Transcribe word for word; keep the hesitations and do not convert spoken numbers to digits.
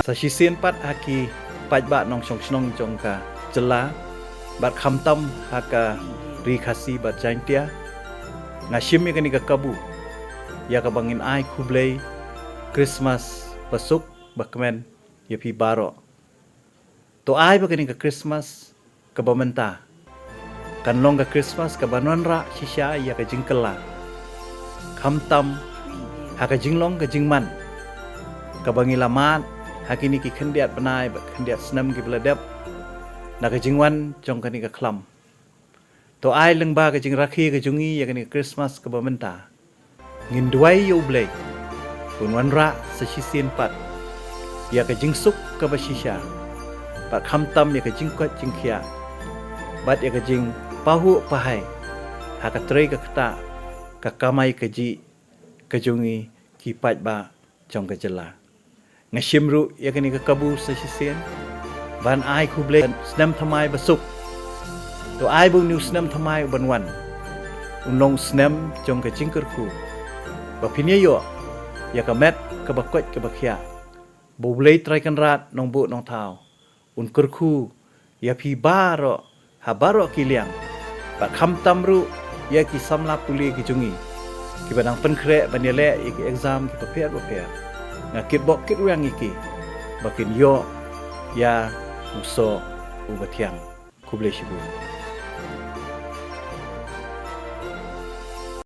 Sa shisien pat ha ki paidbah nongshong shnong jong ka jylla bad khamtam ha ka Ri Khasi bad Jaintia, nga shim ïa kane ka kabu ïa kaba ngin ai khublei Christmas basuk bakmen ïa phi baroh. To ai ba kane ka Christmas kaba mynta kan long ka Christmas kaban wanrah shisha ïa ka jingkylla, khamtam ha ka jinglong ka jingman kaba ngi la mad ha kine ki khyndiat bnai bad khyndiat snem kiba la dep na ka jingwan jong kane ka khlam. To ai lyngba ka jingrakhe ka jong ngi ïa kane ka Christmas kaba mynta, ngin duwai ïa U Blei un wanrah sa shisien pat ïa ka jingsuk kaba shisha bad khamtam ïa ka jingkoit jingkhiah bad ïa ka jingpahuh pahai ha ka trei ka ktah, ka kamai kajih ka jong ngi ki paidbah jong ka jylla. Nga shim ruh ïa kane ka kabu sa shisien ban ai khublei snem thymmai basuk. To ai ba une u snem thymmai uban wan un long u snem jong ka jingkyrkhu, ba phin ïoh ïa ka met kaba koit kaba khiah, ba U Blei Trai Kynrad Nongbuh Nongthaw un kyrkhu ïa phi baroh ha baroh ki liang bad khamtam ruh ïa ki samla pule ki jong ngi kiba dang pynkhreh ban ïaleh ïa ki exam kiba pher bapher. Nga kitbok kitrwiang ïa ki ba kin ïoh ïa u soh uba thiang. Khublei shibun.